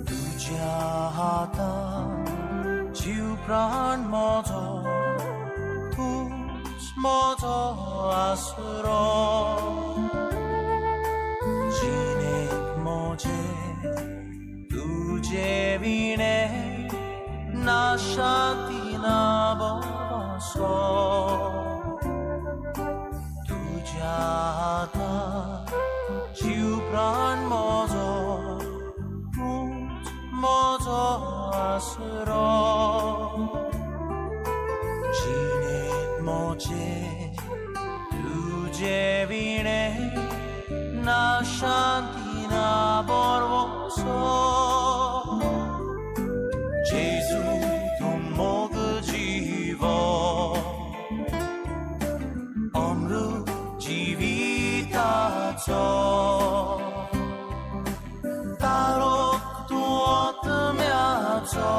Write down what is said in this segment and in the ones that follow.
तुज्या हातान जीव प्राण म्हजो, तूंच म्हजो आसरो. जिणेंत म्हजे तुजे विणें ना शांती ना भरवंसो. तुज्या हातान जीव प्राण म्हजो, तूंच म्हजो आसरो. जिणेंत म्हजे तुजे विणें ना शांती ना भरवंसो. जेजू तूं मोग जीव, अमृत जिविताचो. तारोक तूं आत्म्याचो,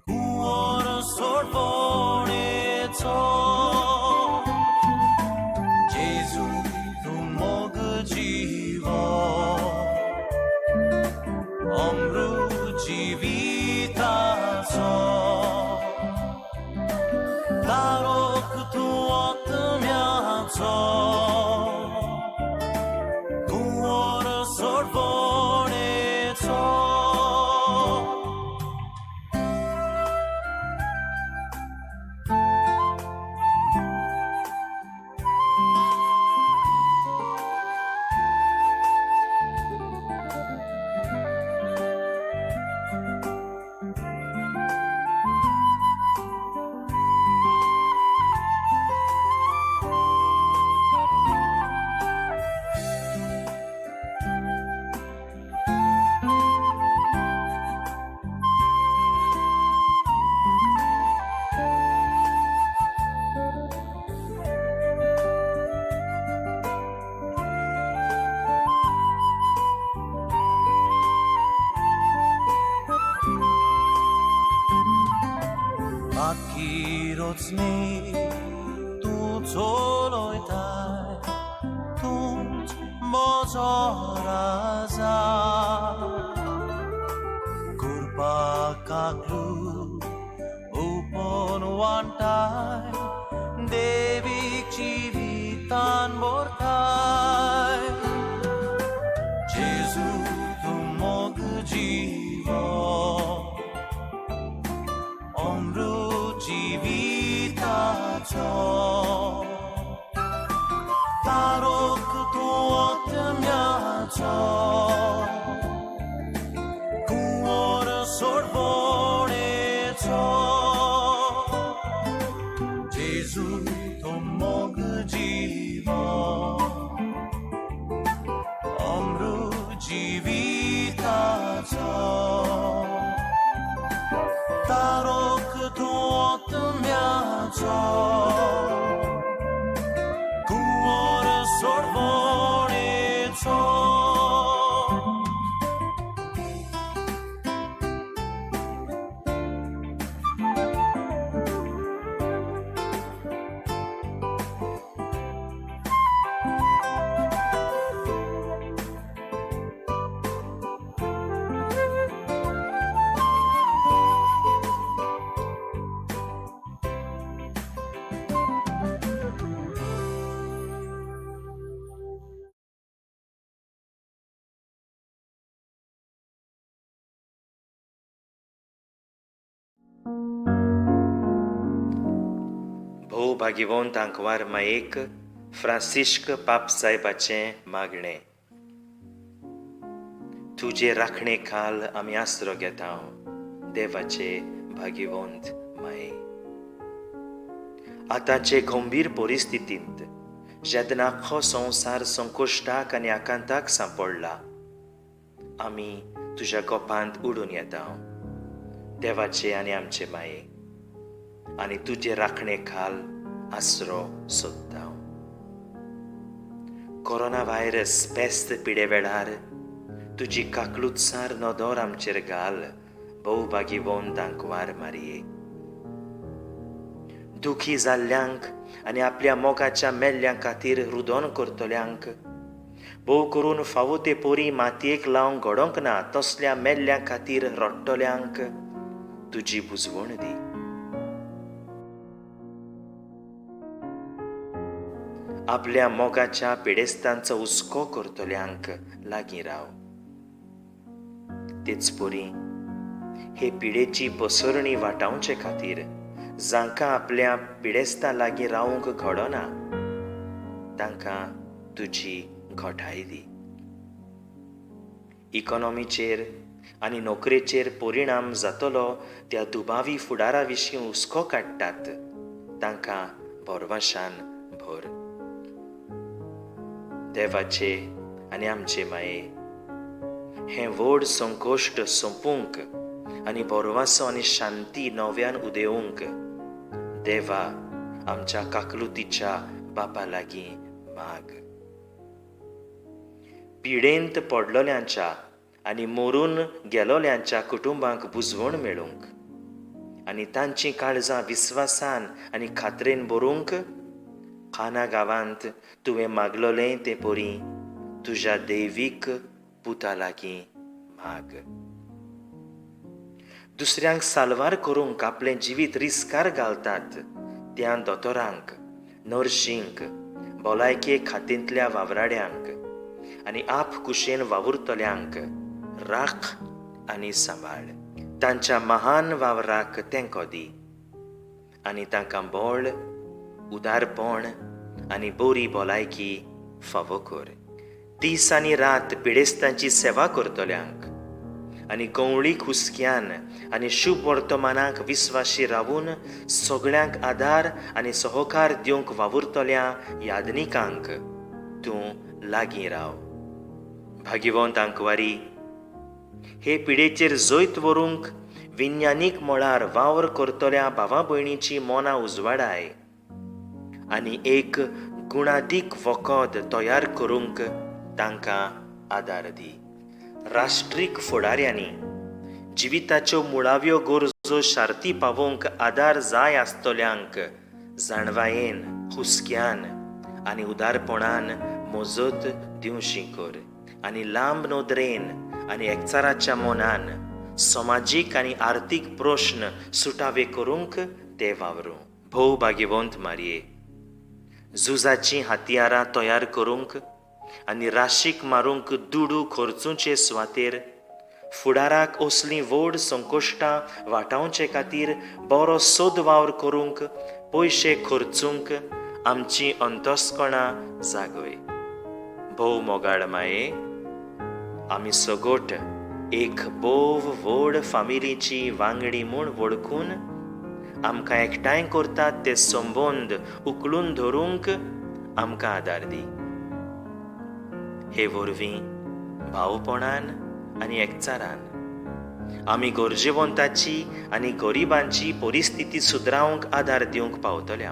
कुंवर सोडवणेचो. जेजू तूं मोग जीव, अमृत जिविताचो. तारोक तूं आत्म्याचो, कुंवर सोडवणेचो. बाकी रोचणी तूं चलयताय, तूंच म्हजो राजा. कृपा काकलू ओपन वांटाय, देवीक जिवितान भरताय. जेजू तूं मोग जीव, अमृत जिविताचो. तारोक तूं आत्म्याचो, कुंवर सोडवणेचो. जेजू तूं मोग जीव, अमृत जिविताचो. तारोक तूं आत्म्याचो, कुंवर सोडवणेचो. भोव भाग्यवंत आंकवार मायेक फ्रांसिश्क पाप साहेबाचें मागणें. तुजे राखणे खाल आमी आसरो घेता, देवाचे भाग्यवंत माये. आतांचे गंभीर परिस्थितींत जेन्ना आख्खो संवसार संकश्टाक आनी आकांताक सांपडला, आमी तुज्या गोपांत उडून येता, देवाचे आनी आमचे माये, आनी तुजे राखणे खाल आसरो सोदता. कोरोना व्हायरस पेस्त पिडे वेळार तुजी काकलुतसार नदर आमचेर घाल, भोव भागीवंत आंकवार मारये. दुखी जाल्ल्यांक आनी आपल्या मोगाच्या मेल्ल्यां खातीर रुदन करतल्यांक, भोव करून फावो ते पोरी मातयेक लावंक घडोवंक ना तसल्या मेल्ल्यां खातीर रडटल्यांक तुजी बुजवण दी. आपल्या मोगाच्या पिडेस्तांचो हुस्को करतल्यांक लागीं राव. तेच परी हे पिडेची पसरणी वाटावचे खातीर जांकां आपल्या पिडेस्तां लागीं रावंक घडना तांकां तुजी घटाय दी. इकॉनॉमीचेर आनी नोकरेचेर परिणाम जातलो त्या दुबावी फुडारा विशीं हुस्को काडटात तांकां भरवशान भर. देवाचे आनी आमचे माये, हें व्हड संकश्ट सोंपूंक आनी भरवंसो आनी शांती नव्यान उदेवंक देवा आमच्या काकलुतीच्या बापा लागीं माग. पिडेंत पडलोल्यांच्या आनी मरून गेलोल्यांच्या कुटुंबांक बुजवण मेळूंक आनी तांचीं काळजां विस्वासान आनी खात्रेन भरूंक खाना गांवांत तुवें मागलोलें तें परी तुज्या दैवीक पुता लागीं माग. दुसऱ्यांक साल्वार करूंक आपलें जिवीत रिस्कार घालतात त्या दोतोरांक, नर्शींक, भलायके खात्यांतल्या वावराड्यांक आनी आप कुशेन वावुरतल्यांक राख आनी सांबाळ. तांच्या महान वावराक तेंको दी आनी तांकां बळ, उदारपण आनी बरी भलायकी फावो कर. दीस आनी रात पिडेस्तांची सेवा करतल्यांक आनी गंवळीक हुस्क्यान आनी शुभ वर्तमानाक विस्वाशी रावून सगळ्यांक आदार आनी सहकार दिवंक वावुरतल्या यादनिकांक तूं लागीं राव. भाग्यवंत आंकवारी, हे पिडेचेर जैत व्हरूंक विज्ञानीक मळार वावर करतल्या भावा भयणीची मनां उजवाडाय आनी एक गुणादीक वखद तयार करूंक तांकां आदार दी. राष्ट्रीक फुडाऱ्यांनी जिविताच्यो मुळाव्यो गरजो शार्ती पावोवंक आदार जाय आसतल्यांक जाणवायेन, हुस्क्यान आनी उदारपणान मजत दिवशी कर आनी लांब नदरेन आनी एकचाराच्या मनान समाजीक आनी आर्थीक प्रश्न सुटावे करूंक ते वावरूं. भोव भाग्यवंत मारये, झुजाचीं हत्यारां तयार करूंक आनी राशीक मारूंक दुडू खर्चुचे सुवातेर फुडाराक असलीं व्हड संकश्टां वाटावचे खातीर बरो सोद वावर करूंक पयशे खर्चूंक आमची अंतस्कणां जागय. भोव मोगाळ माये, आमी सगट एक भोव व्हड फामिलीची वांगडी म्हूण वळखून आमकां एकठांय करतात ते संबंद उखलून धरूंक आमकां आदार दी. हे वरवीं भावपणान आनी एकचारान आमी गरजेवंताची आनी गरिबांची परिस्थिती सुदरावंक आदार दिवंक पावतले.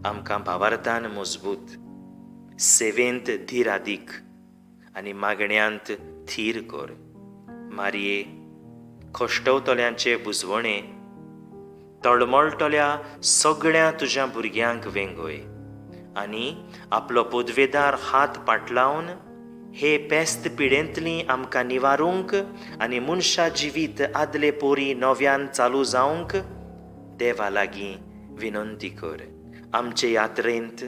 आमकां भावार्थान मजबूत, सेवेंत धीरादीक आनी मागण्यांत थीर कर. मारये, कश्टवतल्यांचे बुजवणे तळमळटल्या सगळ्या तुज्या भुरग्यांक वेंगय आनी आपलो पदवेदार हात पाटलावन हे पेस्त पिडेंतली आमकां निवारूंक आनी मनशा जिवीत आदले पोरी नव्यान चालू जावंक देवा लागीं विनंती कर. आमचे यात्रेंत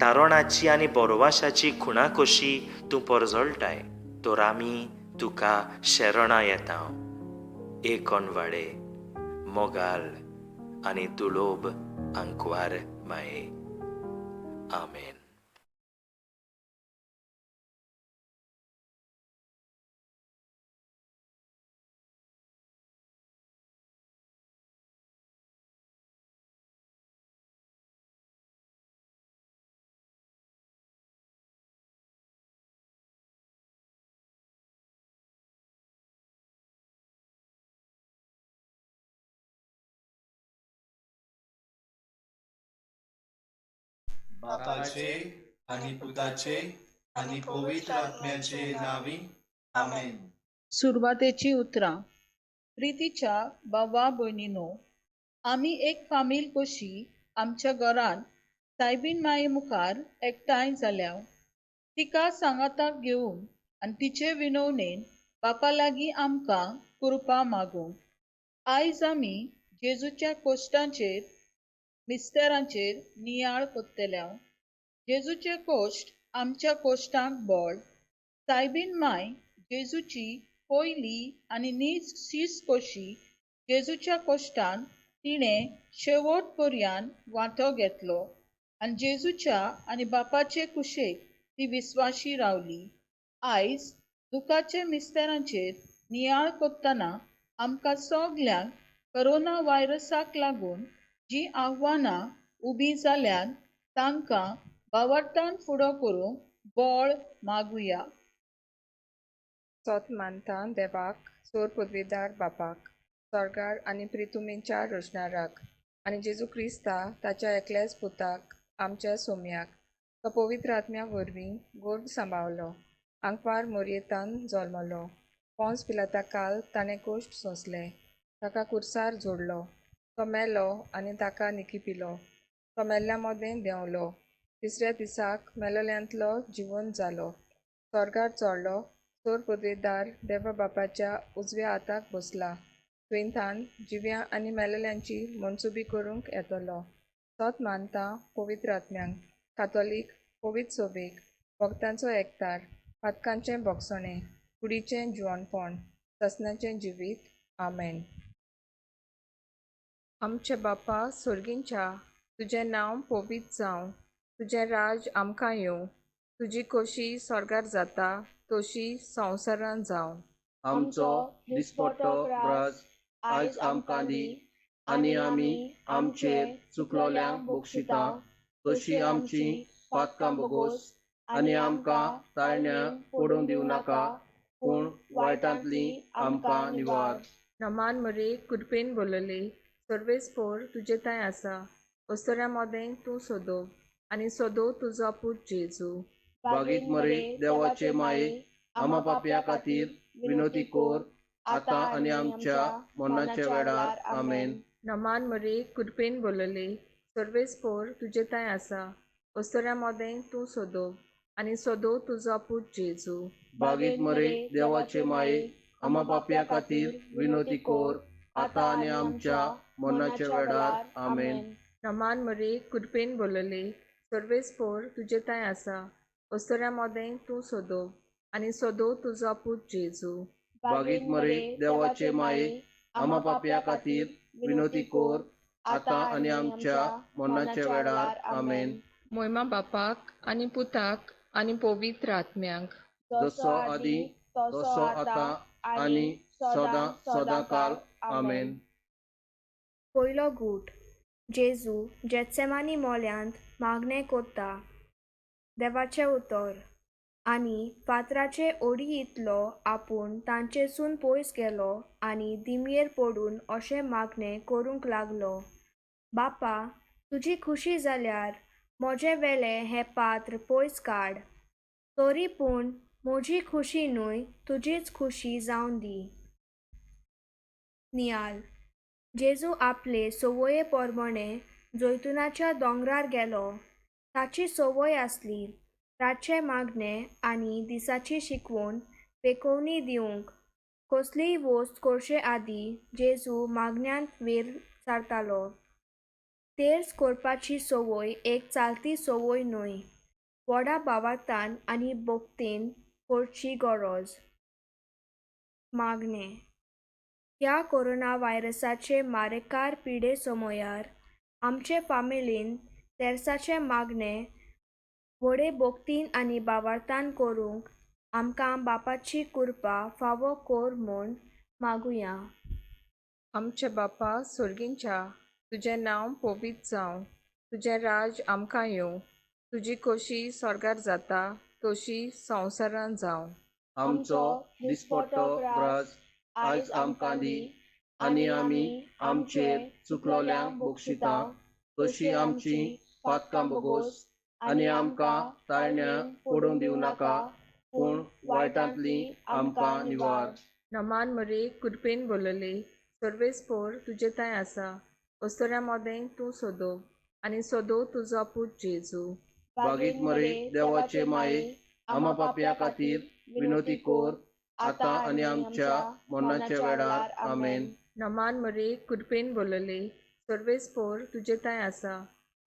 तारणाची आनी बोरवाशाची खुणा कशी तूं परजळटाय तर आमी तुका शरणां येता. एक अणवाडे, मोगाल आनी दुलोब आंकवार माये. आमेन. बापाचे आनी पुताचे आनी पवित्र आत्म्याचे नांवी, आमेन. सुरवातेची उतरां. प्रितीच्या बाबा भयणीनो, आमी एक फामील कशी आमच्या घरांत सायबीन माये मुखार एकठांय जाल्या. तिका सांगाताक घेवन आनी तिचे विनवणेन बापा लागीं आमकां कृपा मागूंक. आयज आमी जेजूच्या कोश्टांचेर मिस्तेरांचेर नियाळ कोत्तल्या. जेजूचे कोश्ट आमच्या कोश्टांक बळ. सायबीन माय जेजूची पयली आनी नीज शीस कशी जेजूच्या कोश्टान तिणें शेवट पर्यान वांटो घेतलो आनी जेजूच्या आनी बापाचे कुशेक ती विस्वाशी रावली. आयज दुखाचे मिस्तेरांचेर नियाळ कोत्तना आमकां सगल्यांक कोरोना व्हायरसाक लागून जीं आव्हानां उबीं जाल्यात तांकां बावडटान फुडो करूंक बळ मागुया. सोत मानता देवाक, सोर पदवेदार बापाक, स्वर्गार आनी प्रितुमेच्या रचणाराक, आनी जेजू क्रिस्ता ताच्या एकल्याच पुताक, आमच्या सोम्याक, तो पवित्र आत्म्या वरवीं गोड सांबावलो, आंकवार मोरयेतान जल्मलो, पोंस पिलाता काल ताणें कोश्ट सोंसले, ताका कुर्सार जोडलो, तो मेलो आनी ताका निकिपिलो, तो मेल्ल्या मदें देंवलो, तिसऱ्या दिसाक मेलोल्यांतलो जिवन जालो, स्वर्गार चडलो, सोर पदवेदार देवा बापाच्या उजव्या हाताक बसला, थंयथान जिव्या आनी मेलेल्यांची मनसुबी करूंक येतलो. सोत मानता पवित्र आत्म्यांक, कातोलीक पवित्र सोबेक, भक्तांचो एकतार, पातकांचें भोगसणें, कुडीचें जिवनपण, ससनाचें जिवीत. आमेन. आमच्या बापा सोर्गींच्या, तुजें नांव पवित्र जावं, तुजें राज आमकां येवं, तुजी खोशी स्वर्गार जाता तशी संवसारांत जावं. आमचो दिसपट्टो ग्रास आयज आमकां दी, आनी आमी आमचेर चुकलोल्यांक बक्षिता तशी आमची पातकां बोगोस, आनी आमकां ताळण्या पडूंक दिवं नाका, पूण वायटांतली आमकां निवार. नमान मरे कृपेन बोलले, सर्वेस्पोर तुजे थंय आसा, अस्तुऱ्यां मदें तूं सोदो आनी सोदो तुजो पूत जेजू. बागीत मरे देवाचे माये, आमा पापया खातीर विनोती कोर, आतां आनी आमच्या मरणाच्या वेळार. आमेन. नमान मरे कृपेन बोलले, सर्वेस्पोर तुजे थंय आसा, अस्तुऱ्यां मदें तूं सोदो आनी सोदो तुजो पूत जेजू. बागीत मरे देवाचे माये, आमा पापया खातीर विनोती कोर, आतां आनी आमच्या मरणाच्या वेळार. आमेन. नमान मरे कृपेन बोलले, सर्वेस्पोर तुजे थंय आसा, अस्तुऱ्यां मदें तूं सोदो आनी सोदो तुजो पूत जेजू. बागीत मरे देवाचे माये, आमा पापया खातीर विनोती कोर, आतां आनी आमच्या मरणाच्या वेळार. आमेन. मोयमा बापाक आनी पुताक आनी पवित्र आत्म्यांक, जसो आदी तसो आतां आनी सदां सदां काल. आमेन. पयलो गूट. जेजू जेत्सेमानी मोल्यांत मागणें कोत्ता. देवाचें उतर. आनी फातराचे ओडी इतलो आपूण तांचेसून पयस गेलो आनी दिमयेर पडून अशें मागणें करूंक लागलो, बापा, तुजी खुशी जाल्यार म्हजें वेलें हें पात्र पयस काड, तरी पूण म्हजी खुशी न्हय तुजीच खुशी जावन दी. नियाल. जेजू आपले संवये प्रमाणे जैतुनाच्या दोंगरार गेलो. ताची संवय आसली रातचें मागणें आनी दिसाची शिकवण पेकोवणी दिवंक. कसलीय वस्त करचे आदीं जेजू मागण्यांत वेळ सारतालो. तेर्स करपाची संवय एक चालती संवय न्हय, व्हडा भावार्थान आनी भक्तीन करची गरज. मागणें. ह्या कोरोना व्हायरसाचे मारेकार पिडे समयार आमचे फामिलीन तेर्साचें मागणें व्हडे भक्तीन आनी भावार्थान करूंक आमकां बापाची कृपा फावो कर म्हूण मागुया. आमच्या बापा सोर्गींच्या, तुजें नांव पवित्र जावं, तुजें राज आमकां येवं, तुजी खोशी स्वर्गार जाता तशी संवसारांत जावं. आमचो दिसपट्टो ग्रास आयज आमकां दी, आनी आमी आमचेर चुकलोल्यांक बक्षिता तशी आमची पातकां बोगोस, आनी आमकां ताळण्या पडूंक दिवं नाका, पूण वायटांतली आमकां निवार. नमान मरे कृपेन बोलले, सर्वेस्पोर तुजे थंय आसा, अस्तुऱ्यां मदें तूं सोदो आनी सोदो तुजो पूत जेजू. बागीत मरे देवाचे माये, आमा पापया खातीर विनोती कोर, आतां आनी आमच्या मरणाच्या वेळार. आमेन. नमान मरे कृपेन बोलले, सर्वेस्पोर तुजे थंय आसा,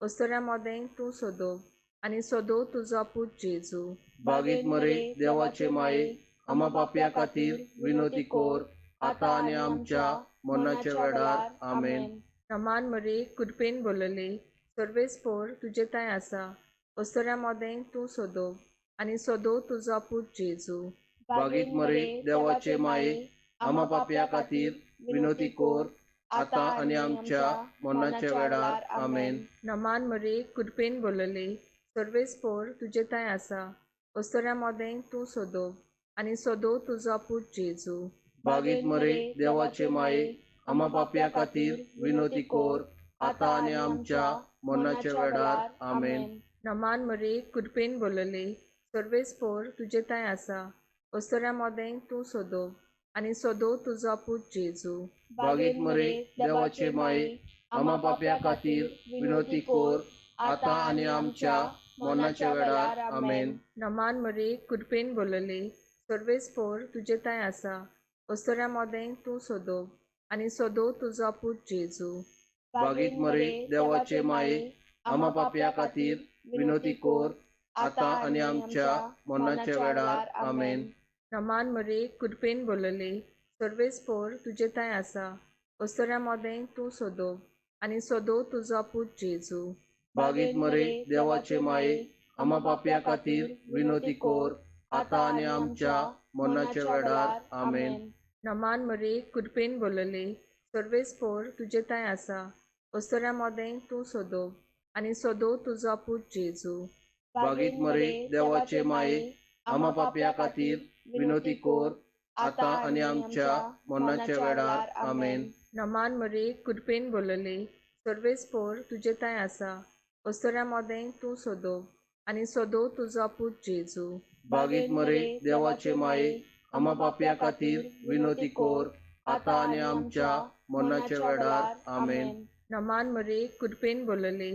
अस्तुऱ्यां मदें तूं सोदो आनी सोदो तुजो पूत जेजू. बागीत मरे देवाचे माये, आमा पापया खातीर विनोती कोर, आतां आनी आमच्या मरणाच्या वेळार. आमेन. नमान मरे कृपेन बोलले, सर्वेस्पोर तुजे थंय आसा, अस्तुऱ्यां मदें तूं सोदो आनी सोदो तुजो पूत जेजू. बागीत मरे देवाचे माये, आमा पापया खातीर विनोती कोर, आतां आनी आमच्या मरणाच्या वेळार. आमेन. नमान मरे कृपेन बोलले, सर्वेस्पोर तुजे थंय आसा, अस्तुऱ्यां मदें तूं सोदो आनी सोदो तुजो पूत जेजू. बागीत मरे देवाचे माये, आमा पापया खातीर विनोती कोर, आतां आनी आमच्या मरणाच्या वेळार. आमेन. नमान मरे कृपेन बोलले, सर्वेस्पोर तुजे थंय आसा, अस्तुऱ्यां मदें तूं सोदो आनी सोदो तुजो पूत जेजू. बागीत मरे देवाचे माये, आमा पापया खातीर विनोती कोर, आतां आनी आमच्या मरणाच्या वेळार. आमेन. नमान मरे कृपेन बोलले, सर्वेस्पोर तुजे थंय आसा, अस्तुऱ्यां मदें तूं सोदो आनी सोदो तुजो पूत जेजू. बागीत मरे देवाचे माये, आमा पापया खातीर विनोती कोर, आतां आनी आमच्या मरणाच्या वेळार. आमेन. नमान मरे कृपेन बोलले, सर्वेस्पोर तुजे थंय आसा, अस्तुऱ्यां मदें तूं सोदो आनी सोदो तुजो पूत जेजू. बागीत मरे देवाचे माये, आमा पापया खातीर विनोती कोर, आतां आनी आमच्या मरणाच्या वेळार. आमेन. नमान मरे कृपेन बोलले, सर्वेस्पोर तुजे थंय आसा, अस्तुऱ्यां मदें तूं सोदो आनी सोदो तुजो पूत जेजू. बागीत मरे देवाचे माये, आमा पापया खातीर विनोती कोर, आतां आनी आमच्या मरणाच्या वेळार. आमेन. नमान मरे कृपेन बोलले, सर्वेस्पोर तुजे थंय आसा, अस्तुऱ्यां मदें तूं सोदो आनी सोदो तुजो पूत जेजू. बागीत मरे देवाचे माये, आमा पापया खातीर विनोती कोर, आतां आनी आमच्या मरणाच्या वेळार. आमेन. नमान मरे कृपेन बोलले,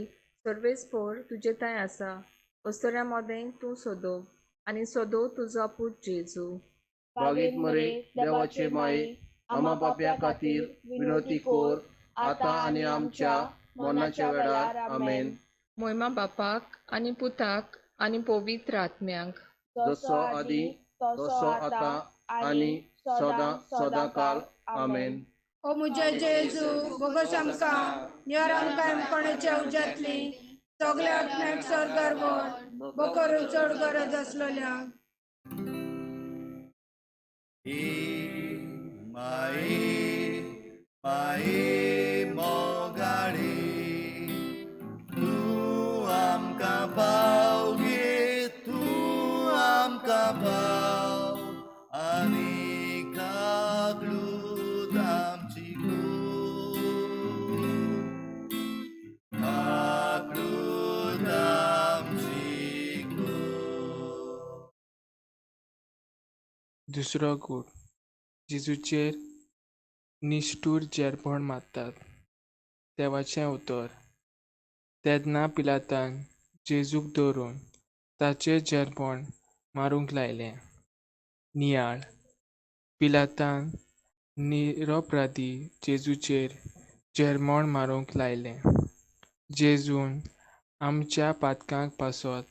सर्वेस्पोर तुजे थंय आसा, अस्तुऱ्यां मदें तूं सोदो आनी सोदो तुजो पूत जेजू. बागीत मरे देवाचे माये, आमा पापया खातीर विनोती कोर, आतां आनी आमच्या मरणाच्या वेळार. आमेन. मोयमा बापाक आनी पुताक आनी पवित्र आत्म्याक, जसो आदी तसो आतां आनी सदां सदां काल. आमेन. ओ म्हज्या जेजू, बोगस आमकां निवार, आमकां कोणाच्या उज्यांतली, सगल्या आत्म्याक स्वर्गार व्हर, बोकरून चड गरज आसलेल्या. माये माये मोगाळी, तूं आमकां पाव गे, तूं आमकां पाव, आनी काकलूत आमची कूड, काकलूत आमची कूड. दुसरो गूट, जेजूचेर निश्ठूर जेरपण मारतात. देवाचें उतर. तेन्ना पिलातान जेजूक धरून ताचेर जेरपण मारूंक लायलें. नियाळ. पिलातान निरपराधी जेजूचेर जेरमण मारूंक लायलें. जेजून आमच्या पातकांक पासत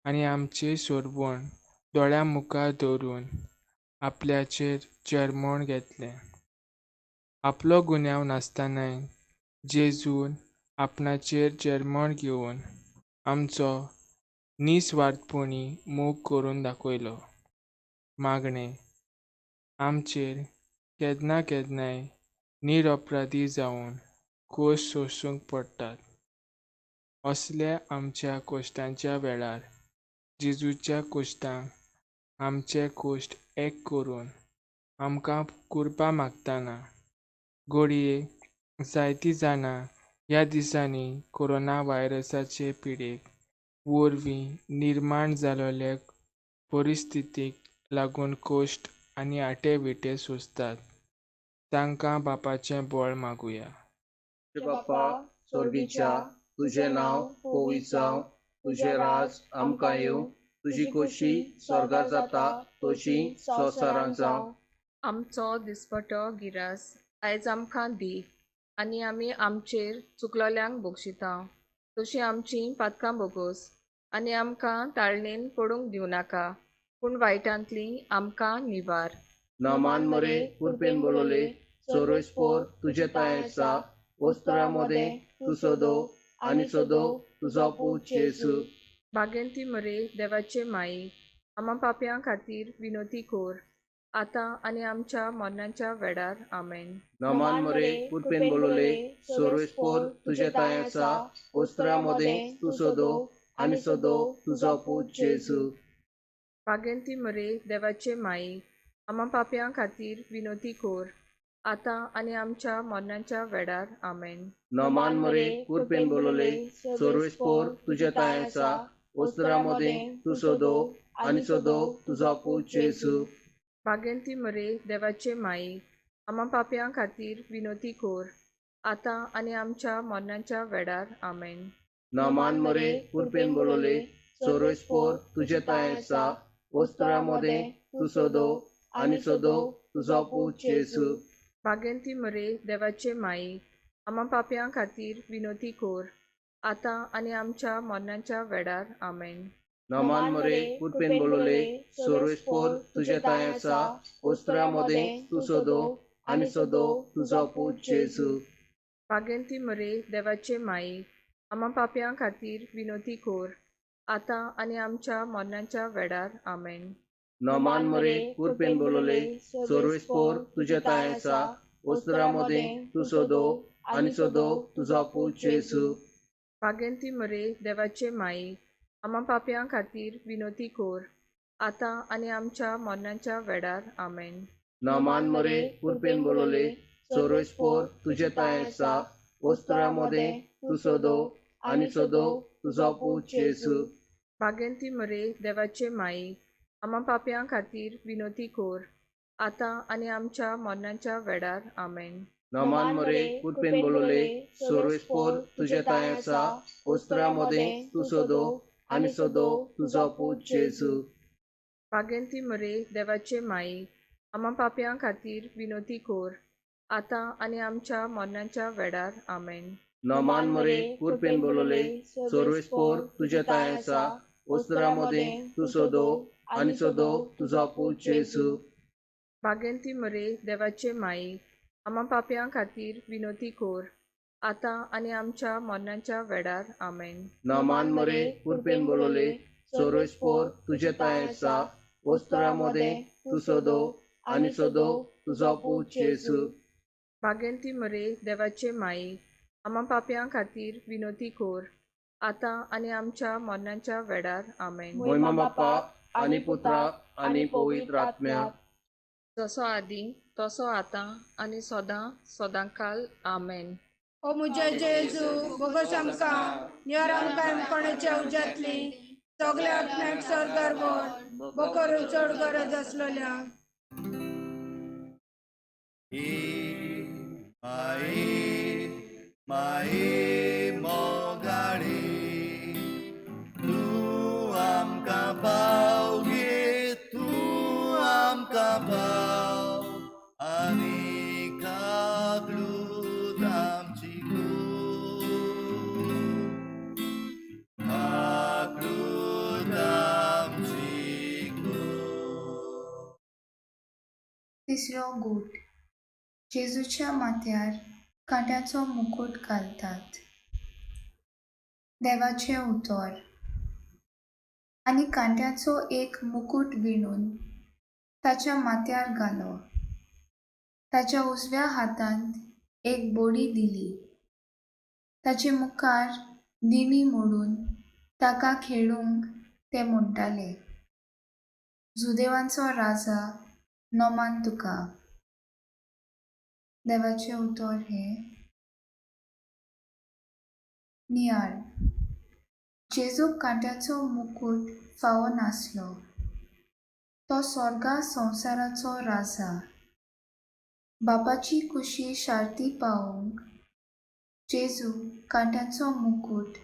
आनी आमचें सोरवण दोळ्यां मुखार दवरून आपल्याचेर जेरमण घेतलें. आपलो गुन्यांव नासतनाय जेजून आपणाचेर जेरमण घेवन आमचो निस्वार्थपणी मोग करून दाखयलो. मागणें. आमचेर केन्ना केन्नाय निरपराधी जावन कश्ट सोंसूंक पडटात. असल्या आमच्या कश्टांच्या वेळार जेजूच्या कश्टांक आमचे कश्ट एक करून आमकां कृपा मागतना, घडये जायतीं जाणां ह्या दिसांनी कोरोना व्हायरसाचे पिडेक वरवीं निर्माण जालोले परिस्थितीक लागून कश्ट आनी आटे विटे सोंसतात तांकां बापाचें बळ मागुया. बाप्पा सोर्गीच्या, तुजें नांव पवित्र जावं, तुजें राज आमकां येवं, तुजी खोशी स्वर्गार जाता तशी संवसारांत जावं. आमचो दिसपटो गिरास आयज आमकां दी आनी आमी आमचेर चुकलोल्यांक बक्षिता तशी आमची पातकां बोगोस आनी आमकां ताळणेन पडूंक दिवं नाका पूण वायटांतली आमकां निवार. नमान मरे कुरपेन बोलवले सोरोस्पोर तुजे ताय आसा, वस्त्रा मदें तूं सदो आनी सदो तुजो पूत जेजू. बागेंती मरे देवाचे माई, आमा पापयां खातीर विनोती कोर आतां आनी आमच्या मरणाच्या वेळार. आमेन. नमान मरे कुरपेन बोलवले सोरोस्पोर तुजे ताय आसा, वस्त्रा मदें तूं सदो आनी सदो तुजो पूत जेजू. बागेंती मरे देवाचे माई, आमा पापयां खातीर विनोती कोर आतां आनी आमच्या मरणाच्या वेळार. आमेन. नमान मरे कुरपेन बोलवले सोरोस्पोर तुजे ताय आसा, वस्त्रा मदें तूं सदो आनी सदो तुजो पूत जेजू. बागेंती मरे देवाचे माई, आमा पापयां खातीर विनोती कोर आतां आनी आमच्या मरणाच्या वेळार. आमेन. नमान मरे कुरपेन बोलवले सोरोस्पोर तुजे ताय आसा, वस्त्रा मदें तूं सदो आनी सदो तुजो पूत जेजू. बागेंती मरे देवाचे माई, आमा पापयां खातीर विनोती कोर आतां आनी आमच्या मरणाच्या वेळार. आमेन. नमान मरे कुरपेन बोलवले सोरोस्पोर तुजे ताय आसा, वस्त्रा मदें तूं सदो आनी सदो तुजो पूत जेजू. बागेंती मरे देवाचे माई, आमा पापयां खातीर विनोती कोर आतां आनी आमच्या मरणाच्या वेळार. आमेन. नमान मरे कुरपेन बोलवले सोरोस्पोर तुजे ताय आसा, वस्त्रा मदें तूं सदो आनी सदो तुजो पूत जेजू. बागेंती मरे देवाचे माई, आमा पापयां खातीर विनोती कोर आतां आनी आमच्या मरणाच्या वेळार. आमेन. नमान मरे कुरपेन बोलवले सोरोस्पोर तुजे ताय आसा, वस्त्रा मदें तूं सदो आनी सदो तुजो पूत जेजू. बागेंती मरे देवाचे माई, आमा पापयां खातीर विनोती कोर आतां आनी आमच्या मरणाच्या वेळार. आमेन. नमान मरे कुरपेन बोलवले सोरोस्पोर तुजे ताय आसा, वस्त्रा मदें तूं सदो आनी सदो तुजो पूत जेजू. बागेंती मरे देवाचे माई, आमा पापयां खातीर विनोती कोर आतां आनी आमच्या मरणाच्या वेळार. आमेन. नमान मरे कुरपेन बोलवले सोरोस्पोर तुजे ताय आसा, वस्त्रा मदें तूं सदो आनी सदो तुजो पूत जेजू. बागेंती मरे देवाचे माई, आमा पापयां खातीर विनोती कोर आतां आनी आमच्या मरणाच्या वेळार. आमेन. नमान मरे कुरपेन बोलवले सोरोस्पोर तुजे ताय आसा, वस्त्रा मदें तूं सदो आनी सदो तुजो पूत जेजू. बागेंती मरे देवाचे माई, आमा पापयां खातीर विनोती कोर आतां आनी आमच्या मरणाच्या वेळार. आमेन. मोहिमा बाप्पा आनी पुत्रा आनी पवित्र आत्म्या, जसो आदी तसो आतां आनी सदां सदांकाल. आमेन. ओ म्हज्या जेजू, बोगोस आमकां निवार, आमकां कोणाच्या उज्यांतली सगल्या आत्म्याक स्वर्गार व्हर, बोकरून चड गरज आसलेल्या. माई माई मोगाळी तूं आमकां पाव गे, तूं आमकां पाव आनी काकलूत आमची कूड, काकलूत आमची कूड. तिसरो गूट. जेजूच्या माथ्यार कांट्याचो मुकूट घालतात. देवाचें उतर. आनी कांट्याचो एक मुकूट विणून ताच्या माथ्यार घालो. ताच्या उजव्या हातांत एक बोडी दिली. ताचे मुखार दिमी मोडून ताका खेळूंक ते म्हणटाले, जुदेवांचो राजा नमान तुका. देवाचें उतर हें. नियाळ. जेजूक कांट्याचो मुकूट फावो नासलो. तो सोर्गा संवसाराचो राजा. बापाची कुशी शार्ती पावोवंक जेजू कांट्याचो मुकूट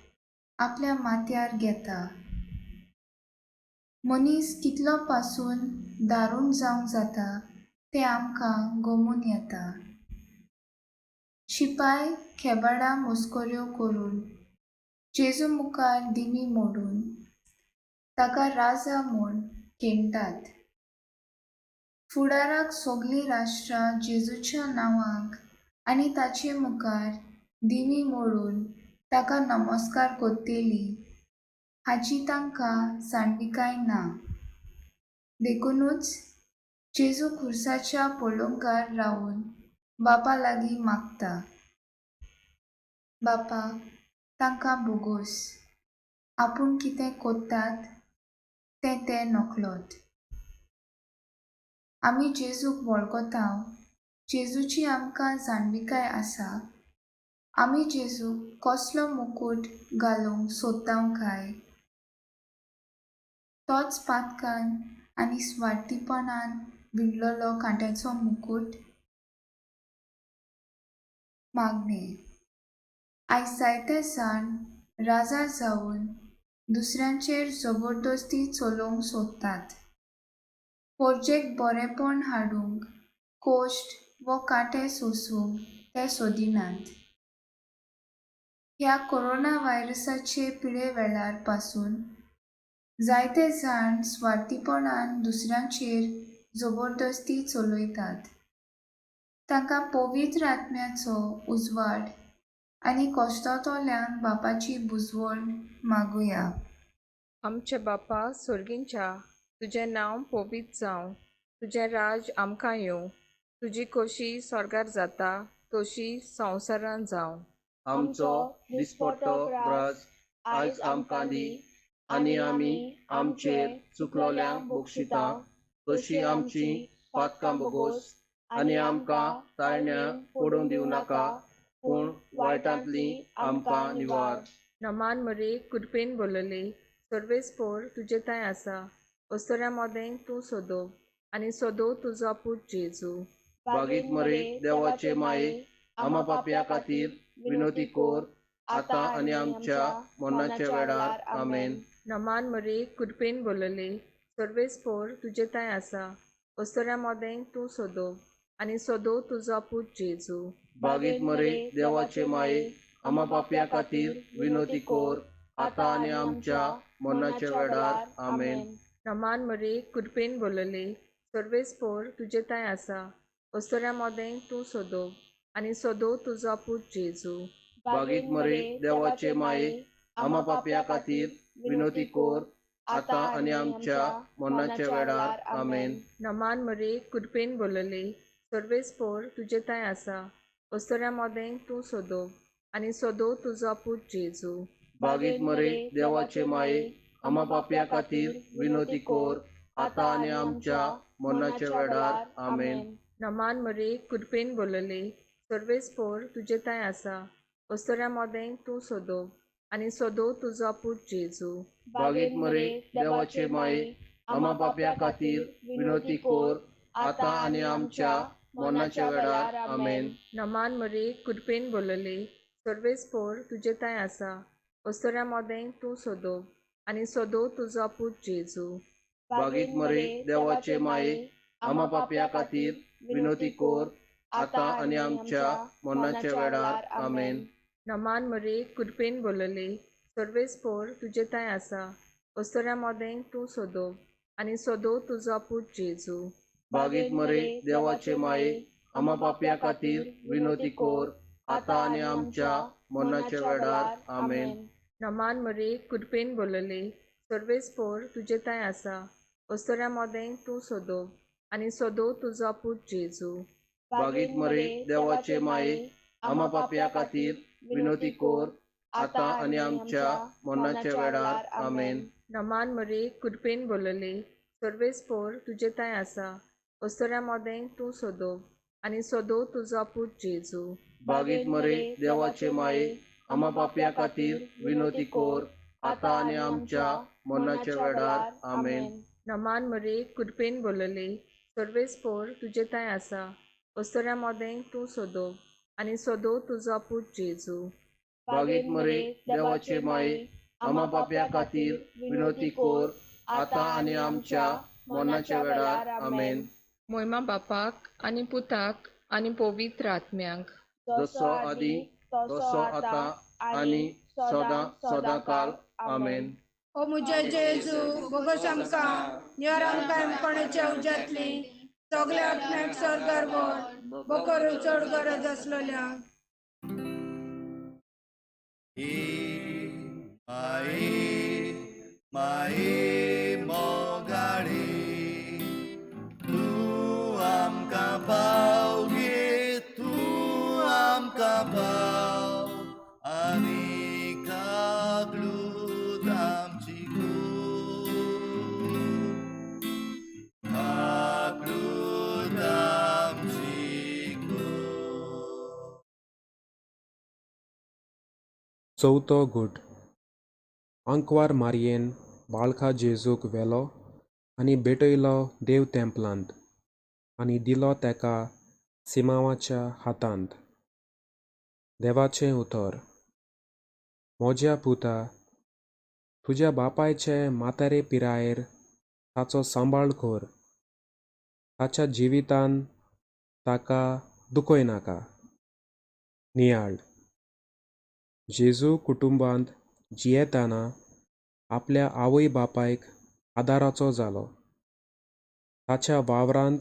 आपल्या माथ्यार घेता. मनीस कितलो पासून दारूण जावंक जाता तें आमकां गोमून येता. शिपाय खेबाडां मस्कऱ्यो करून जेजू मुखार दिमी मोडून ताका राजा म्हूण खेणटात. फुडाराक सगलीं राष्ट्रां जेजूच्या नांवाक आनी ताचे मुखार दिमी मोडून ताका नमस्कार करतली हाची तांकां जाणविकाय ना. देखुनूच जेजू खुर्साच्या पळोवंकार रावून बापा लागीं मागता, बापा तांकां बोगोस, आपूण कितें कोत्तात तें ते नकळत. आमी जेजूक वळखता, जेजूची आमकां जाणविकाय आसा. आमी जेजूक कसलो मुकूट घालूंक सोदता काय? तोच पातकान आनी स्वार्थीपणान विणलेलो कांट्याचो मुकूट? मागणें. आयज जायते जाण राजा जावन दुसऱ्यांचेर जबरदस्ती चलोवंक सोदतात. पोरजेक बरेंपण हाडूंक कोश्ट वो कांटे सोसूंक ते सोदिनात. ह्या कोरोना व्हायरसाचे पिडे वेळार पासून जायते जाण स्वार्थीपणान दुसऱ्यांचेर जबरदस्ती चलयतात. तांकां पवित्र आत्म्याचो उजवाड आनी कश्टांतल्यांक बापाची बुजवण मागुया. आमचे बापा सोर्गींच्या, तुजें नांव पवित्र जावं, तुजें राज आमकां येवं, तुजी कोशी स्वर्गार जाता तशी संवसारान जावं. आमचो दिसपट्टो ग्रास आयज आमकां दी आनी आमी आमचेर चुकलोल्यांक बक्षिता तशी आमची पातकां बोगोस आनी आमकां ताळण्या पडूंक दिवं नाका, पूण वायटांतली आमकां निवार. नमान मरे कृपेन बोलले, सर्वेस्पोर तुजे थंय आसा, अस्तुऱ्यां मदें तूं सोदो आनी सोदो तुजो पूत जेजू. बागीत मरे देवाचे माये, आमा पापया खातीर विनोती कोर आतां आनी आमच्या मरणाच्या वेळार. आमेन. नमान मरे कृपेन बोलले, सर्वेस्पोर तुजे थंय आसा, अस्तुऱ्यां मदें तूं सोदो आनी सोदो तुजो पूत जेजू. बागीत मरे देवाचे माये, आमा पापया खातीर विनोती कोर आतां आनी आमच्या मरणाच्या वेळार. आमेन. नमान मरे कृपेन बोलले, सर्वेस्पोर तुजे थंय आसा, अस्तुऱ्यां मदें तूं सोदो आनी सोदो तुजो पूत जेजू. बागीत मरे देवाचे माये, आमा पापया खातीर विनोती कोर आतां आनी आमच्या मरणाच्या वेळार. आमेन. नमान मरे कृपेन बोलले, सर्वेस्पोर तुजे थंय आसा, अस्तुऱ्यां मदें तूं सोदो आनी सोदो तुजो पूत जेजू. बागीत मरे देवाचे माये, आमा पापया खातीर विनोती कोर आतां आनी आमच्या मरणाच्या वेळार. आमेन. नमान मरे कृपेन बोलले, सर्वेस्पोर तुजे थंय आसा, अस्तुऱ्यां मदें तूं सोदो आनी सोदो तुजो पूत जेजू. बागीत मरे देवाचे माये, आमा पापया खातीर विनोती कोर आतां आनी आमच्या मरणाच्या वेळार. आमेन. नमान मरे कृपेन बोलले, सर्वेस्पोर तुजे थंय आसा, अस्तुऱ्यां मदें तूं सोदो आनी सोदो तुजो पूत जेजू. बागीत मरे देवाचे माये, आमा पापया खातीर विनोती कोर आतां आनी आमच्या मरणाच्या वेळार. आमेन. नमान मरे कृपेन बोलले, सर्वेस्पोर तुजे थंय आसा, अस्तुऱ्यां मदें तूं सोदो आनी सोदो तुजो पूत जेजू. बागीत मरे देवाचे माये, आमा पापया खातीर विनोती कोर आतां आनी आमच्या मरणाच्या वेळार. आमेन. नमान मरे कृपेन बोलले, सर्वेस्पोर तुजे थंय आसा, अस्तुऱ्यां मदें तूं सोदो आनी सोदो तुजो पूत जेजू. बागीत मरे देवाचे माये, आमा पापया खातीर विनोती कोर आतां आनी आमच्या मरणाच्या वेळार. आमेन. नमान मरे कृपेन बोलले, सर्वेस्पोर तुजे थंय आसा, अस्तुऱ्यां मदें तूं सोदो आनी सोदो तुजो पूत जेजू. बागीत मरे देवाचे माये, आमा पापया खातीर विनोती कोर आतां आनी आमच्या मरणाच्या वेळार. आमेन. नमान मरे, कृपेन बोलले, सर्वेस्पोर तुजे थंय आसा, अस्तुऱ्यां मदें तूं सोदो आनी सोदो तुजो पूत जेजू. बागीत मरे, देवाचे माये, आमा पापया खातीर विनोती कोर, आतां आनी आमच्या मरणाच्या वेळार. आमेन. मोयमा बापाक आनी पुताक आनी पवित्र आत्म्याक, जसो आदी तसो आतां आनी सदां सदां काल. आमेन. ओ म्हज्या जेजू, बोगोस आमकां, निवर आमकां एमकोणाच्या उज्यांतली, सगल्या आत्म्याक स्वर्गार व्हर, बोकरून चड गरज आसलेल्या. माये माये मोगाळे, तूं आमकां पाव गे, तूं आमकां पाव, आनी काकलूत आमची कोर, काकलूत आमची कोर. चवथो गूट. आंकवार मारयेन बाळका जेजूक व्हेलो आनी भेटयलो देव तेंपलांत आनी दिलो तेका सिमांवाच्या हातांत. देवाचें उतर. म्हज्या पुता, तुज्या बापायचे म्हातारे पिरायेर ताचो सांबाळ कर, ताच्या जिवितान ताका दुखय नाका. नियाळ. जेजू कुटुंबांत जियेतना आपल्या आवय बापायक आदाराचो जालो. ताच्या वावरांत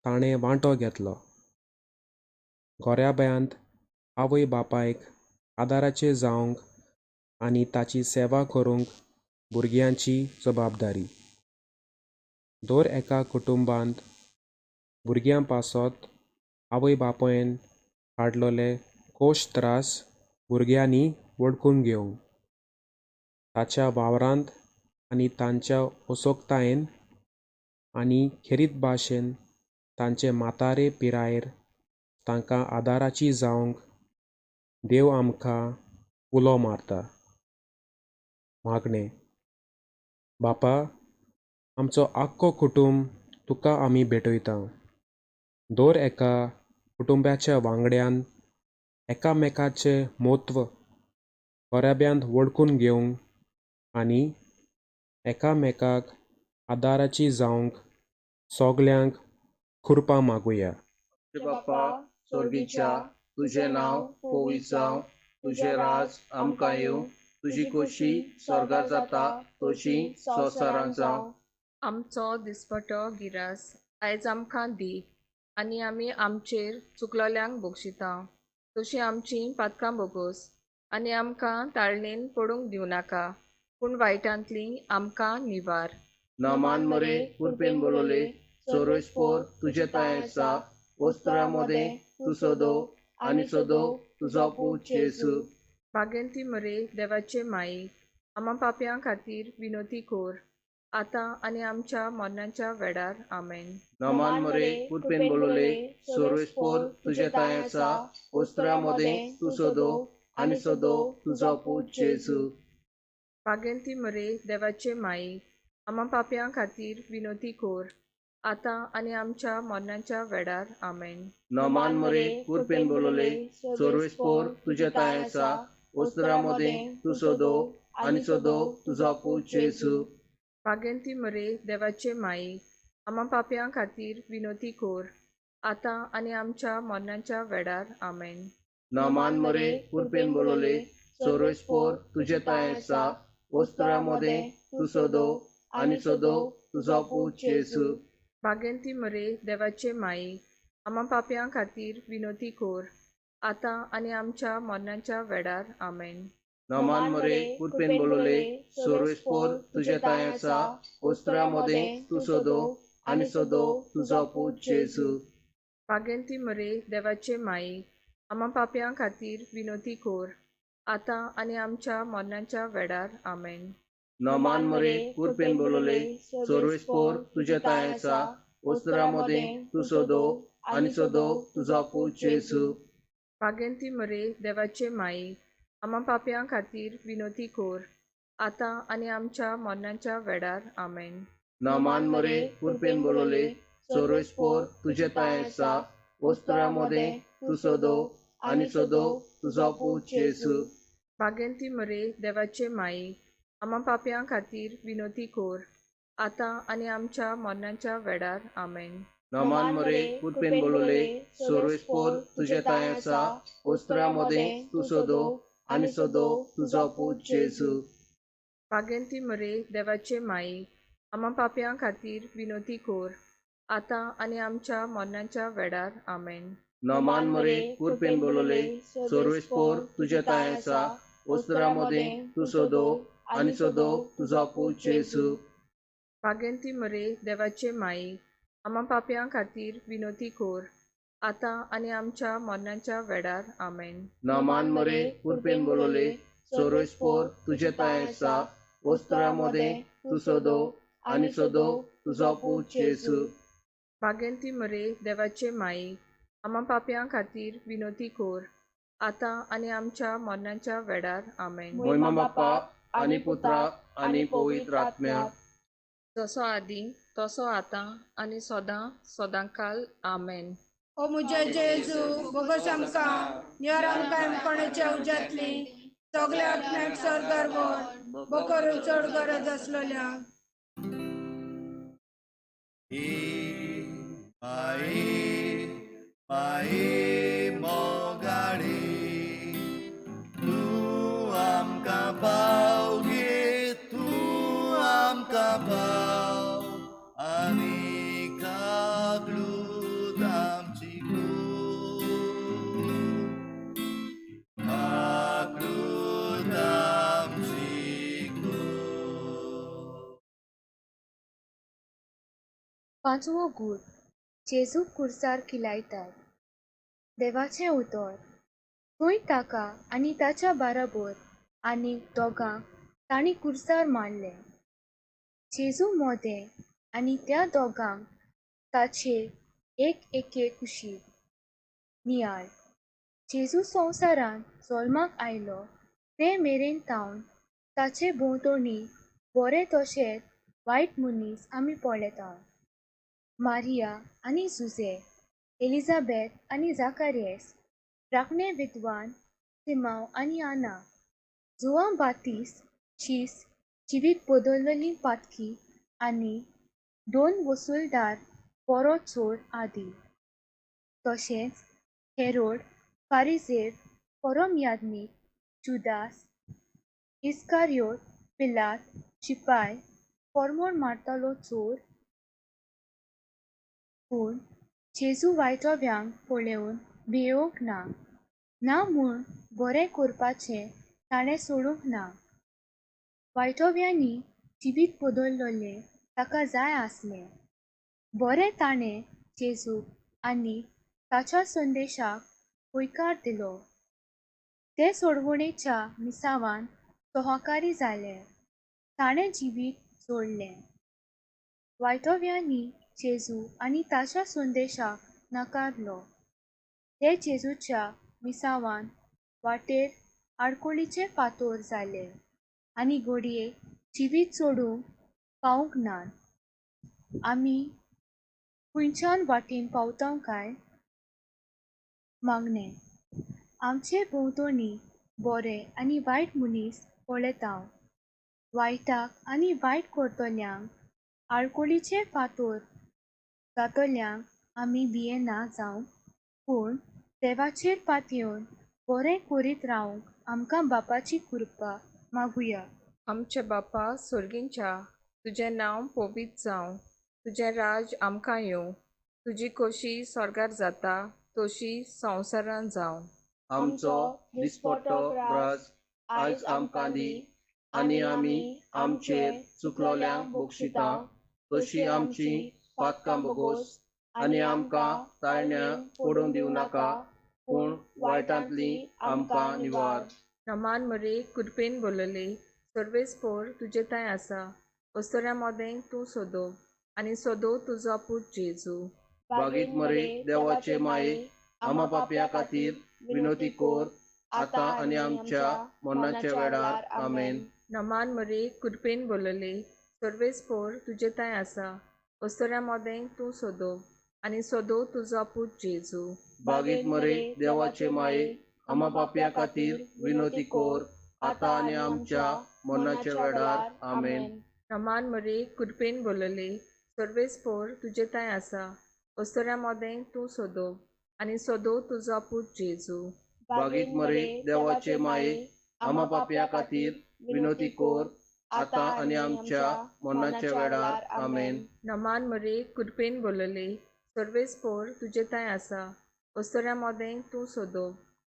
ताणें वांटो घेतलो. गोऱ्याब्यांत आवय बापायक आदाराचें जावंक आनी ताची सेवा करूंक भुरग्यांची जबाबदारी. दर एका कुटुंबांत भुरग्यां पासत आवय बापायन काडलेले खोश त्रास भुरग्यांनी वळखून घेवंक, ताच्या वावरांत आनी तांच्या असोक्तायेन आनी खेरीत भाशेन तांचे म्हातारे पिरायेर तांकां आदाराची जावंक देव आमकां उलो मारता. मागणें. बापा, आमचो आख्खो कुटुंब तुका आमी भेटयता. दर एका कुटुंबाच्या वांगड्यान एकामेकाचें म्हत्व घराब्यांत वळखून घेवंक आनी एकामेकाक आदाराची जावंक सगल्यांक खुरपां मागुया. बाप्पा स्वर्गीच्या, तुजें नांव पवित्र जावं, तुजें राज आमकां येवं, तुजी खोशी स्वर्गार जाता तशी संवसारांत जावं. आमचो दिसपटो गिरास आयज आमकां दी, आनी आमी आमचेर चुकलोल्यांक बक्षिता तशी आमची पातकां बोगोस, आनी आमकां ताळणेन पडूंक दिवं नाका, पूण वायटांतली आमकां निवार. नमान मरे, कृपेन बोलले, सर्वेस्पोर तुजे तांय आसा, वस्त्रां मदें तूं सदो आनी सदो तुजो पूत जेजू. बागेंती मरे, देवाचे माई, आमा पापयां खातीर विनोती कोर, आतां आनी आमच्या मरणाच्या वेळार. आमेन. नमान मरे, कृपेन बोलले, सर्वेस्पोर तुजे तांय आसा, वस्त्रां मदें तूं सदो आनी सदो तुजो पूत जेजू. बागेंती मरे, देवाचे माई, आमा पापयां खातीर विनोती कोर, आतां आनी आमच्या मरणाच्या वेळार. आमेन. नमान मरे, कृपेन बोलले, सर्वेस्पोर तुजे तांय आसा, वस्त्रां मदें तूं सदो आनी सदो तुजो पूत जेजू. बागेंती मरे, देवाचे माई, आमा पापयां खातीर विनोती कोर, आतां आनी आमच्या मरणाच्या वेळार. आमेन. नमान मरे, कृपेन बोलले, सर्वेस्पोर तुजे तांय आसा, वस्त्रां मदें तूं सदो आनी सदो तुजो पूत जेजू. बागेंती मरे, देवाचे माई, आमा पापयां खातीर विनोती कोर, आतां आनी आमच्या मरणाच्या वेळार. आमेन. नमान मरे, कृपेन बोलले, सर्वेस्पोर तुजे तांय आसा, वस्त्रां मदें तूं सदो आनी सदो तुजो पूत जेजू. बागेंती मरे, देवाचे माई, आमा पापयां खातीर विनोती कोर, आतां आनी आमच्या मरणाच्या वेळार. आमेन. नमान मरे, कृपेन बोलले, सर्वेस्पोर तुजे तांय आसा, वस्त्रां मदें तूं सदो आनी सदो तुजो पूत जेजू. बागेंती मरे, देवाचे माई, आमा पापयां खातीर विनोती कोर, आतां आनी आमच्या मरणाच्या वेळार. आमेन. नमान मरे कृपेन बोलवले सोरोस्पोर तुजे तांय आसा, वस्त्रां मदें तूं सोदो आनी सोदो तुजो पूत जेजू. भाग्यंती मरे देवाचे माई, आमा पापयां खातीर विनोती कोर, आतां आनी आमच्या मरणाच्या वेळार. आमेन. नमान मरे कृपेन बोलवले सोरोस्पोर तुजे तांय आसा, वस्त्रां मदें तूं सोदो आनी सोदो तुजो पूत जेजू. भाग्यंती मरे देवाचे माई, आमा पापयां खातीर विनोती कोर, आतां आनी आमच्या मरणाच्या वेळार. आमेन. नमान मरे कृपेन बोलवले सोरोस्पोर तुजे तांय आसा, वस्त्रां मदें तूं सोदो आनी सोदो तुजो पूत जेजू. भाग्यंती मरे देवाचे माई, आमा पापयां खातीर विनोती कोर, आतां आनी आमच्या मरणाच्या वेळार. आमेन. नमान मरे कृपेन बोलवले सोरोस्पोर तुजे तांय आसा, वस्त्रां मदें तूं सोदो आनी सोदो तुजो पूत जेजू. भाग्यंती मरे देवाचे माई, आमा पापयां खातीर विनोती कोर, आतां आनी आमच्या मरणाच्या वेळार. आमेन. मोहिमा बाप्पा आनी पुत्रा आनी पवित्र आत्म्या, जसो आदी तसो आतां आनी सदां सदांकाल. आमेन. ओ म्हज्या जेजू, बोगस आमकां नियर आमकां कोणाच्या उज्यांतली सगल्या आत्म्याक सर्गार व्हर, बोकरून चड गरज आसलेल्या. माई माई मोगाळी तूं आमकां पाव गे, तूं आमकां पाव आनी काकलूत आमची कूड, काकलूत आमची कूड. पांचवो गूट जेजूक कुर्सार किलायतात. देवाचें उतर. थंय ताका आनी ताच्या बाराबोर आनीक दोगांक तांणी कुर्सार मारले. जेजू मोदें आनी त्या दोगांक ताचे एक एके कुशीक. नियाळ. जेजू संवसारांत जल्माक आयलो ते मेरेन तावन ताचे भोंवतणी बरे तशेंच वायट मनीस आमी पळयतात. मारिया आनी जुझे, एलिझाबेथ आनी जाकारियस, राखणे विद्वान सिमांव आनी आना, जुआंव बातीस शीस जिवीत बदललेली पातकी आनी दोन वसुलदार बरो चोर आदी. तशेंच हेरोड, फारिजेव, परम याज्ञीक, जुदास इस्कारियोत, पिलात, शिपाय, परमोण मारतालो चोर. पूण जेजू वायटोव्यांक पळोवन भियेवंक ना, ना म्हूण बरें करपाचें ताणें सोडूंक ना. वायटोव्यांनी जिवीत बदललें ताका जाय आसलें. बरें ताणें जेजूक आनी ताच्या संदेशाक हयकार दिलो. ते सोडवणेच्या मिसावान सहकारी जाले. ताणें जिवीत जोडलें. वायटोव्यांनी जेजू आनी ताच्या संदेशाक नाकारलो. ते जेजूच्या मिसावान वाटेर आडकोळीचे फातोर जाले आनी घडये जिवीत सोडूंक पावूंक नात. आमी खंयच्यान वाटेन पावता काय? मागणें. आमचे भोंवतणी बरे आनी वायट मनीस पळयता. वायटाक आनी वायट करतल्यांक आडकोळीचे फातोर जातल्यांक आमी भियेना जावंक, पूण देवाचेर पातयेवन बरें करीत रावंक आमकां बापाची कृपा मागुया. आमचे बापा सोर्गींच्या, तुजें नांव पवित्र जावं, तुजें राज आमकां येवं, तुजी खोशी स्वर्गार जाता तशी संवसारांत जावं. आमचो दिसपट्टो ग्रास आयज आमकां दी, आनी आमी आमचेर चुकलोल्यांक बक्षिता तशी आमची पातकां बोगोस, आनी आमकां ताळण्या पडूंक दिवं नाका, पूण वायटांतली आमकां निवार. नमान मरे कृपेन बोलले, सर्वेस्पोर तुजे थंय आसा, अस्तुऱ्यां मदें तूं सोदो आनी सोदो तुजो पूत जेजू. बागीत मरे देवाचे माये, आमा पापया खातीर विनोती कोर, आतां आनी आमच्या मरणाच्या वेळार. आमेन. नमान मरे कृपेन बोलले सर्वेस्पोर तुजे तांय आसा अस्तोऱ्या मोदें तूं सोदो आनी सोदो तुजो पूत जेजू. बागीत मरे देवाचे माये, आमा पापया खातीर विनोती कोर, आतां आनी आमच्या मरणाच्या वेळार. आमेन. नमान मरे कृपेन बोलले सर्वेस्पोर तुजे तांय आसा अस्तोऱ्या मोदें तूं सोदो आनी सोदो तुजो पूत जेजू. बागीत मरे देवाचे माये, आमा पापया खातीर विनोती कोर, आतां आनी आमच्या मरणाच्या वेळार. आमेन. नमान मरे कृपेन बोलले सर्वेस्पोर तुजे तांय आसा अस्तोऱ्या मोदें तूं सोदो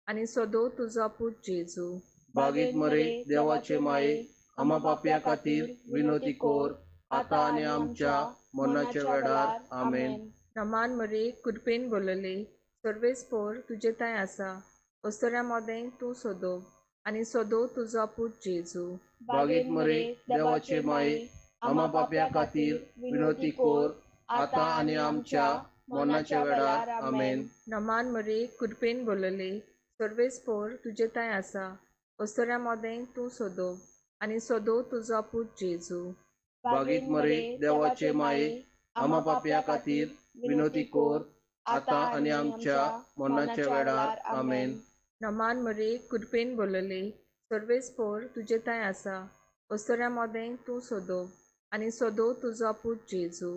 आनी सोदो तुजो पूत जेजू. बागीत मरे देवाचे माये, आमा पापया खातीर विनोती कोर, आतां आनी आमच्या मरणाच्या वेळार. आमेन. नमान मरे कृपेन बोलले सर्वेस्पोर तुजे तांय आसा अस्तोऱ्या मोदें तूं सोदो आनी सोदो तुजो पूत जेजू. बागीत मरे देवाचे माये, आमा पापया खातीर विनोती कोर, आतां आनी आमच्या मरणाच्या वेळार. आमेन. नमान मरे कृपेन बोलले सर्वेस्पोर तुजे तांय आसा अस्तोऱ्या मोदें तूं सोदो आनी सोदो तुजो पूत जेजू. बागीत मरे देवाचे माये, आमा पापया खातीर विनोती कोर, आतां आनी आमच्या मरणाच्या वेळार. आमेन. नमान मरे कृपेन बोलले सर्वेस्पोर तुजे तांय आसा अस्तोऱ्या मोदें तूं सोदो आनी सोदो तुजो पूत जेजू.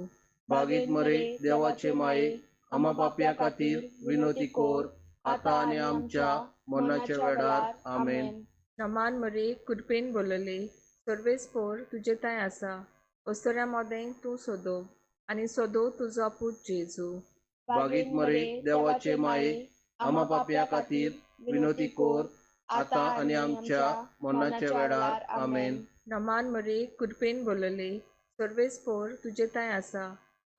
बागीत मरे देवाचे माये, आमा पापया खातीर विनोती कोर, आतां आनी आमच्या मरणाच्या वेळार. आमेन. नमान मरे कृपेन बोलले सर्वेस्पोर तुजे तांय आसा अस्तोऱ्या मोदें तूं सोदो आनी सोदो तुजो पूत जेजू. बागीत मरे देवाचे माये, आमा पापया खातीर विनोती कोर, आतां आनी आमच्या मरणाच्या वेळार. आमेन. नमान मरे कृपेन बोलले सर्वेस्पोर तुजे तांय आसा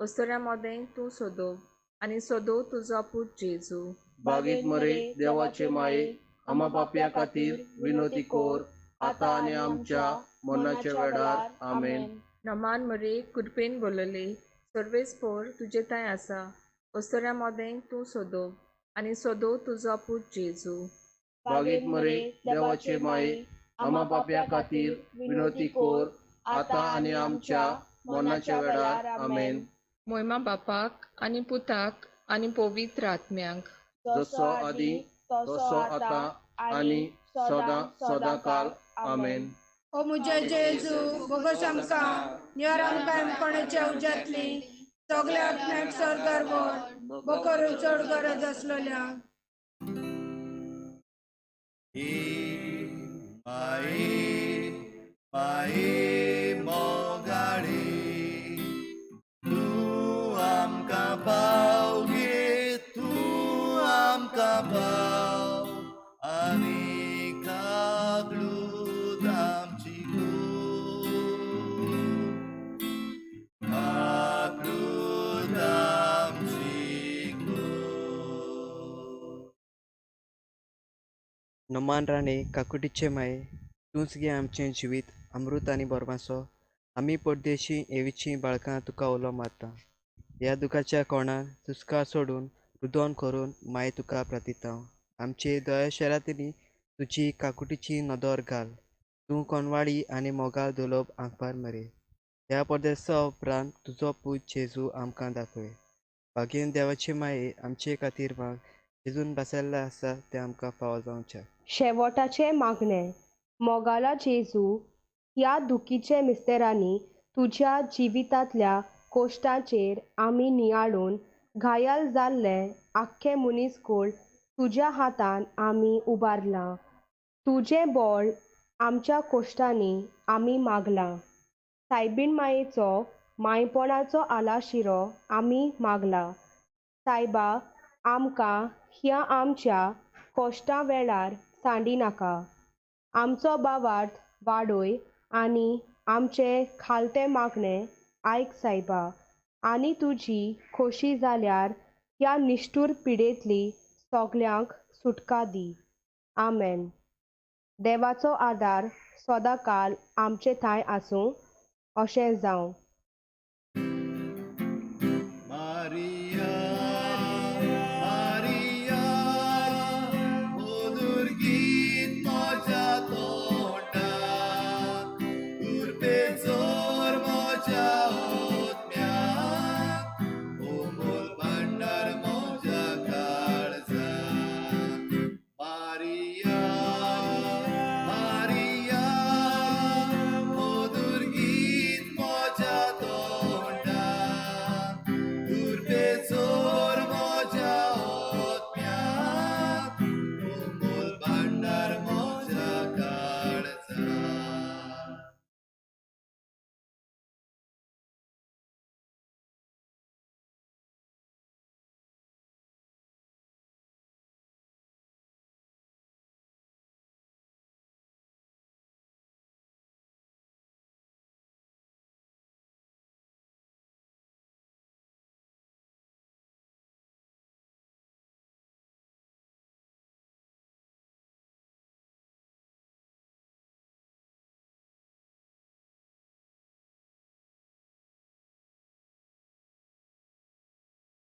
अस्तोऱ्या मोदें तूं सोदो आनी सोदो तुजो पूत जेजू. बागीत मरे देवाचे माये, आमा पापया खातीर विनोती कोर, आतां आनी आमच्या मरणाच्या वेळार. आमेन. नमान मरे कृपेन बोलले सर्वेस्पोर तुजे तांय आसा अस्तोऱ्या मोदें तूं सोदो आनी सोदो तुजो पूत जेजू. बागीत मरे देवाचे माये, आमा पापया खातीर विनोती कोर, आतां आनी आमच्या मरणाच्या वेळार. आमेन. मोयमा बापाक आनी पुताक आनी पवित्र आत्म्याक, जसो आदी तसो आतां आनी सदां सदां काल. आमेन. ओ मुझे जेजू बोगस आमकां नियर आमकां कोणाच्या उज्यांतली सगल्या आत्म्याक सरकार व्हर बोकरून चड गरज आसलेल्या. माये माये मोगाळी तूं आमकां पाव गे, तूं आमकां पाव आनी कागलूत आमची कूड, कागलूत आमची कूड. नमान राणे काकुटीचे माये, तूंच गे आमचें जिवीत अमृत आनी बोरमासो. आमी परदेशी एवीचीं बाळकां तुका उलो मारता. ह्या दुखाच्या कोणान सुस्कार सोडून रुदोन करून माये तुका प्रार्थिता. आमचे दया शरातींनी तुजी काकुटीची नदर घाल. तूं कोनवाडी आनी मोगाळ दुलोब आंकपार मरे. ह्या परदेसा उपरांत तुजो पूत जेजू आमकां दाखय. भागेन देवाचे माये आमचे खातीर माग जेजून बसयल्लें आसा तें आमकां फावो जावचें. शेवटाचें मागणें. मोगाला जेजू, ह्या दुखीचे मिस्तेरांनी तुज्या जिवितांतल्या कोश्टांचेर आमी नियाळून घायल जाल्ले आख्खें मनीसकूळ तुज्या हातान आमी उबारलां. तुजें बळ आमच्या कोश्टांनी आमी मागलां. सायबीण मायेचो मायपणाचो आलाशिरो आमी मागला. सायबा, आमकां ह्या आमच्या कोश्टां वेळार सांडी नाका. आमचो भावार्थ वाडय आनी आमचें खालतें मागणें आयक सायबा. आनी तुजी खोशी जाल्यार ह्या निश्ठूर पिडेंतली सगल्यांक सुटका दी. आमेन. देवाचो आदार सदांकाल आमचे थंय आसूं. अशें जावं. मारिया.